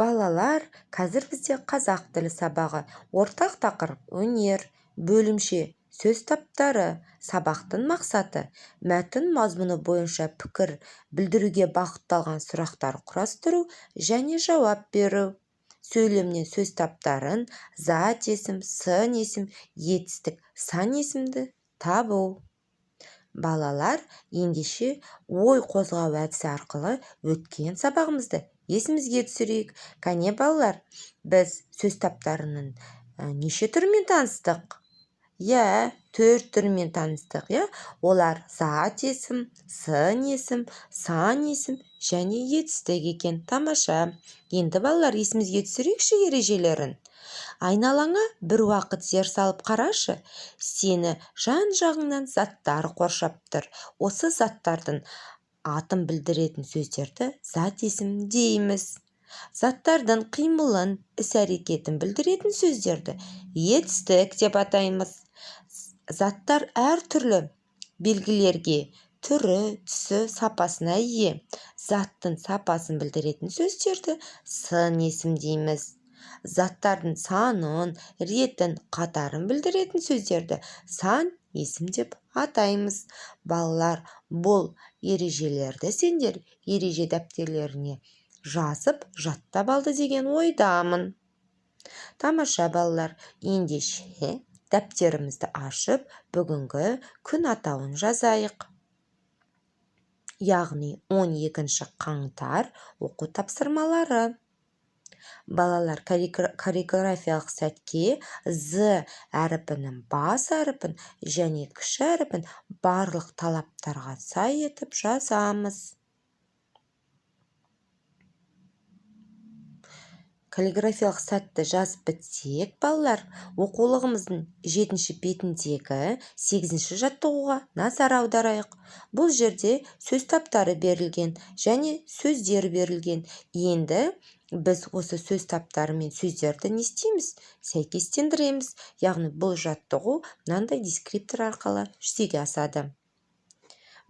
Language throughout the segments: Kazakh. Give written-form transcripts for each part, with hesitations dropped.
Балалар, қазір бізде қазақ тілі сабағы. Ортақ тақырып өнер, бөлімше сөз таптары. Сабақтың мақсаты: мәтін мазмұны бойынша пікір білдіруге бағытталған сұрақтар құрастыру және жауап беру. Сөйлемнен сөз таптарын, зат есім, сын есім, етістік, сан есімді табу. Балалар, ендеше ой қозғау әдісі арқылы өткен сабағымызды есімізге түсірейік. Кәне, балалар, біз сөз таптарының неше түрімен таныстық? Иә, төрт түрімен таныстық, иә. Олар зат есім, сын есім, сан есім және етістік екен. Тамаша. Енді, балалар, есімізге түсірейікші ережелерін. Айналаңа бір уақыт зер салып қарашы. Сені жан-жағыңнан заттар қоршап тұр. Осы заттардың атын білдіретін сөздерді зат есім дейміз. Заттардың қимылын, іс-әрекетін білдіретін сөздерді етістік деп атаймыз. Заттар әртүрлі белгілерге, түрі, түсі, сапасына ие. Заттың сапасын білдіретін сөздерді сын есім дейміз. Заттардың санын, ретін, қатарын білдіретін сөздерді сан есім деп атаймыз. Балалар, бұл ережелерді сендер ереже дәптерлеріне жазып, жаттап алды деген ойдамын. Тамаша, балалар, ендеше дәптерімізді ашып, бүгінгі күн атауын жазайық. Яғни 12 қаңтар, оқу тапсырмалары. Балалар, каллиграфиялық сәтке з әрпінің бас әрпін және кіші әрпін барлық талаптарға сай етіп жазамыз. Каллиграфиялық сәтті жазып бітсек, балалар, оқулығымыздың 7-ші бетіндегі 8-ші жаттығуға назар аударайық. Бұл жерде сөз таптары берілген және сөздер берілген. Енді біз осы сөз таптары мен сөздерді не істейміз? Сәйкестендіреміз. Яғни бұл жаттығу мынандай дескриптор арқылы жүзеге асады.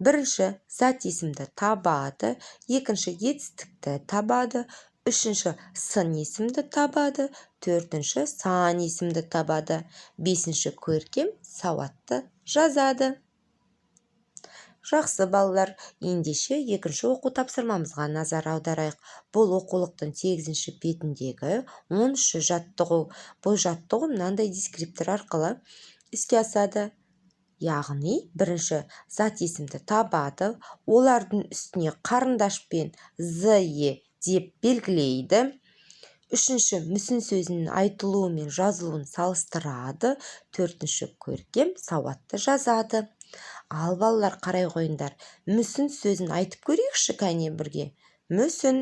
Бірінші, зат есімді табады, екінші, етістікті табады, үшінші, сын есімді табады, төртінші, сан есімді табады, бесінші, көркем сауатты жазады. Жақсы, балалар, ендеше екінші оқу тапсырмамызға назар аударайық. Бұл оқулықтың 8-ші бетіндегі 10-шы жаттығу. Бұл жаттығу мынандай дескриптор арқылы іске асады. Яғни бірінші зат есімді табады, олардың үстіне қарындашпен з, е деп белгілейді. Үшінші, мүсін сөзінің айтылуы мен жазылуын салыстырады. Төртінші, көркем сауатты жазады. Ал, балалар, қарай қойыңдар. Мүсін сөзін айтып көрейікші кәне бірге. Мүсін.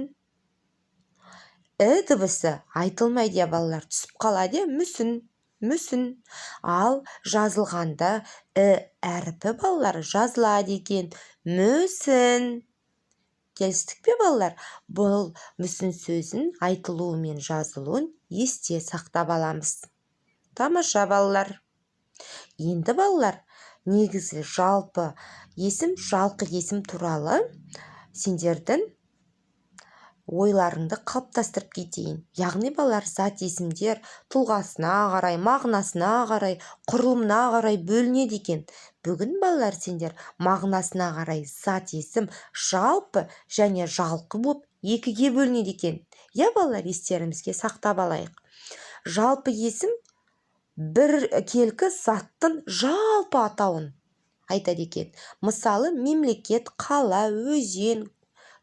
І дыбысы айтылмайды, иә, балалар, түсіп қалады, иә, мүсін, мүсін. Ал жазылғанда і әрпі, балалар, жазылады екен. Мүсін. Келістік пе, балалар? Бұл мүсін сөзін айтылуы мен жазылуын есте сақтап аламыз. Тамаша, балалар. Енді, балалар, негізі жалпы есім, жалқы есім туралы сендердің ойларыңды қалыптастырып кетейін. Яғни, балалар, зат есімдер тұлғасына қарай, мағынасына қарай, құрылымына қарай бөлінеді екен. Бүгін, балалар, сендер мағынасына қарай зат есім жалпы және жалқы болып екіге бөлінеді екен. Иә, балалар, естерімізге сақтап алайық. Жалпы есім бір келкі заттың жалпы атауын айтады екен. Мысалы, мемлекет, қала, өзен,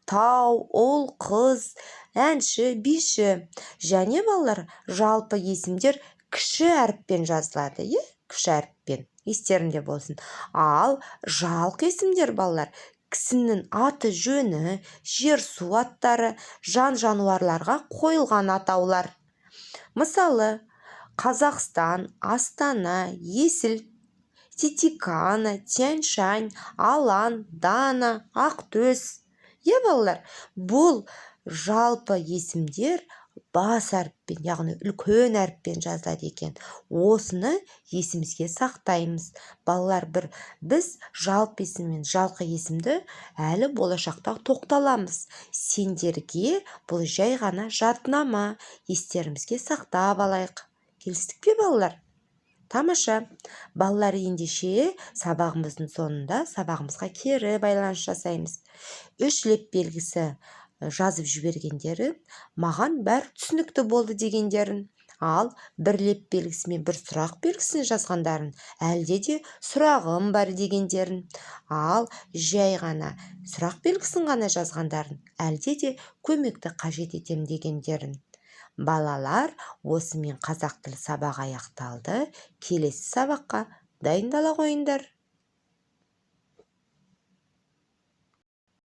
тау, ұл, қыз, әнші, биші. Және, балалар, жалпы есімдер кіші әріппен жазылады, иә, кіші әріппен, естеріңде болсын. Ал жалқы есімдер, балалар, кісінің аты жөні, жер су аттары, жан жануарларға қойылған атаулар. Мысалы, Қазақстан, Астана, Есіл, Титикана, Тянь-Шань, Алан, Дана, Ақтөс. Иә, балалар, бұл жалпы есімдер Бас әріппен, яғни үлкен әріппен жазылады екен. Осыны есімізге сақтаймыз, балалар. Біз жалпы есім мен жалқы есімді әлі болашақта тоқталамыз. Сендерге бұл жай ғана жаднама, естерімізге сақтап алайық. Келістік пе, балалар? Тамаша! Балалар, ендеше сабағымыздың соңында сабағымызға кері байланыс жасаймыз. Үш леп белгісі жазып жібергендері, маған бәрі түсінікті болды дегендерін, ал бір леп белгісімен бір сұрақ белгісін жазғандарын, әлде де сұрағым бар дегендерін, ал жай ғана сұрақ белгісін ғана жазғандарын, әлде де көмекті қажет етем дегендерін. Балалар, осымен қазақ тілі сабағы аяқталды. Келесі сабаққа дайындала қойыңдар.